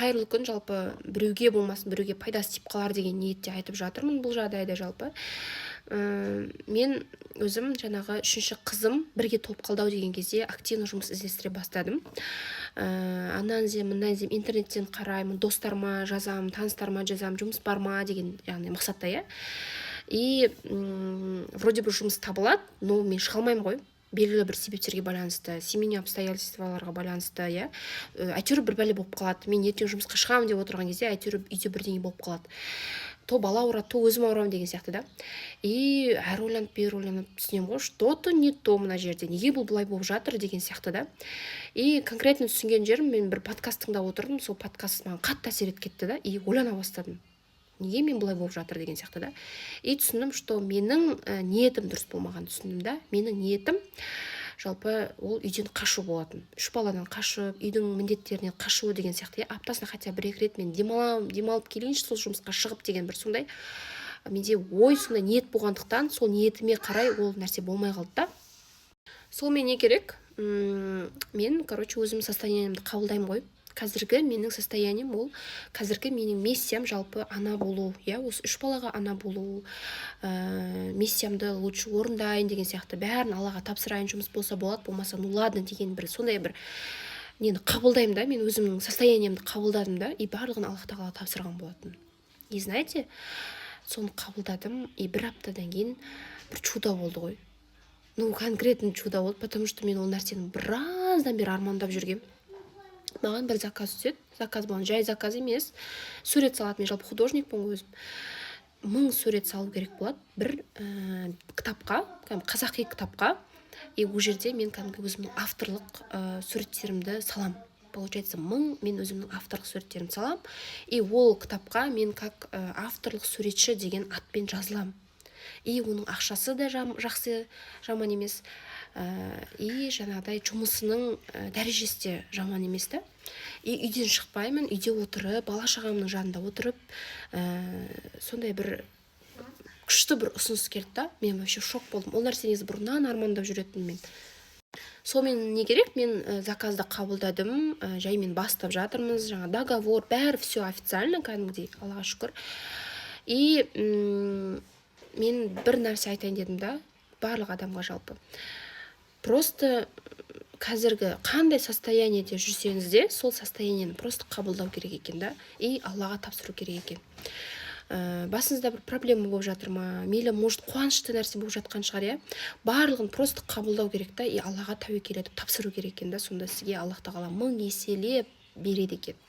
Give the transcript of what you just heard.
Қайырлы күн! Жалпы, біреуге болмасын, біреуге пайдасы тиіп қалар деген ниетте айтып жатырмын бұл жағдайда. Жалпы, мен өзім жаңағы үшінші қызым бірге толып қалды ау деген кезде активно жұмыс іздестіре бастадым. Анан іздеймін, мындан іздеймін, интернеттен қараймын, достарыма жазамын, таныстарыма жазамын, жұмыс бар ма деген, яғни мақсатта, иә. И вроде бы жұмыс табылады, но мен шыға алмаймын ғой, белгілі бір себептерге байланысты, семейный обстоятельстволарға байланысты, иә. Әйтеуір бір бәле болып қалады. Мен ертең жұмысқа шығамын деп отырған кезде әйтеуір үйде бірдеңе болып қалады: то бала ауырады, то өзім ауырамын деген сияқты да. И әрі ойланып, бері ойланып түсінемін ғой, что то не то мына жерде, неге бұл бұлай болып жатыр деген сияқты да. И конкретно түсінген жерім, мен бір подкаст тыңдап отырдым, сол подкаст маған қатты әсер етіп кетті да. И ойлана бастадым, неге мен бұлай болып жатыр деген сияқты да. И түсіндім, что менің ниетім дұрыс болмағанын түсіндім да. Менің ниетім жалпы ол үйден қашу болатын, үш баладан қашып, үйдің міндеттерінен қашу деген сияқты, иә. Аптасына хотя бір екі рет мен демаламын, демалып келейінші сол жұмысқа шығып деген бір сондай менде ой, сондай ниет болғандықтан, сол ниетіме қарай ол нәрсе болмай қалды да. Сол мен не керек, мен, короче, өзімнің состояниемді қабылдаймын ғой. Қазіргі менің состоянием, ол қазіргі менің миссиям жалпы ана болу, иә, осы үш балаға ана болу. Миссиямды лучше орындайын деген сияқты, бәрін Аллаға тапсырайын, жұмыс болса болады, болмаса ну ладно деген бір сондай бір нені қабылдаймын да. Мен өзімнің состояниемді қабылдадым да и барлығын Аллах тағалаға тапсырған болатынмын. И знаете, соны қабылдадым, и бір аптадан кейін бір чудо болды ғой. Ну, конкретно чудо болды, потому что мен ол нәрсені біраздан бері армандап жүргенмін. Маған бір заказ түседі. Заказ болған жай заказ емес, сурет салады. Мен жалпы художникпін ғой өзім. 1000 сурет салу керек болады бір кітапқа, кәдімгі қазақи кітапқа. И ол жерде мен кәдімгі өзімнің авторлық суреттерімді салам. Получается, 1000 мен өзімнің авторлық суреттерімді салам, и ол кітапқа мен как авторлық суретші деген атпен жазыламын. И оның ақшасы да жақсы, жаман емес, и жаңағыдай жұмысының дәрежесі де жаман емес та. И үйден шықпаймын, үйде отырып, бала шағамның жанында отырып, сондай бір күшті бір ұсыныс келді да. Мен вообще шок болдым. Ол нәрсе негізі бұрыннан армандап жүретінмін мен. Сонымен не керек, мен заказды қабылдадым, жаймен бастап жатырмыз, жаңа договор, бәрі, все официально кәдімгідей, Аллаға шүкір. И мен бір нәрсе айтайын дедім да барлық адамға. Жалпы, просто қазіргі қандай состояниеде жүрсеңіз де, сол состояниені просто қабылдау керек екен да и Аллаға тапсыру керек екен. Басыңызда бір проблема болып жатыр ма, мейлі, может, қуанышты нәрсе болып жатқан шығар, иә, барлығын просто қабылдау керек та и Аллаға тәуекел етіп тапсыру керек екен да. Сонда сізге Аллах тағала мың еселеп береді екен.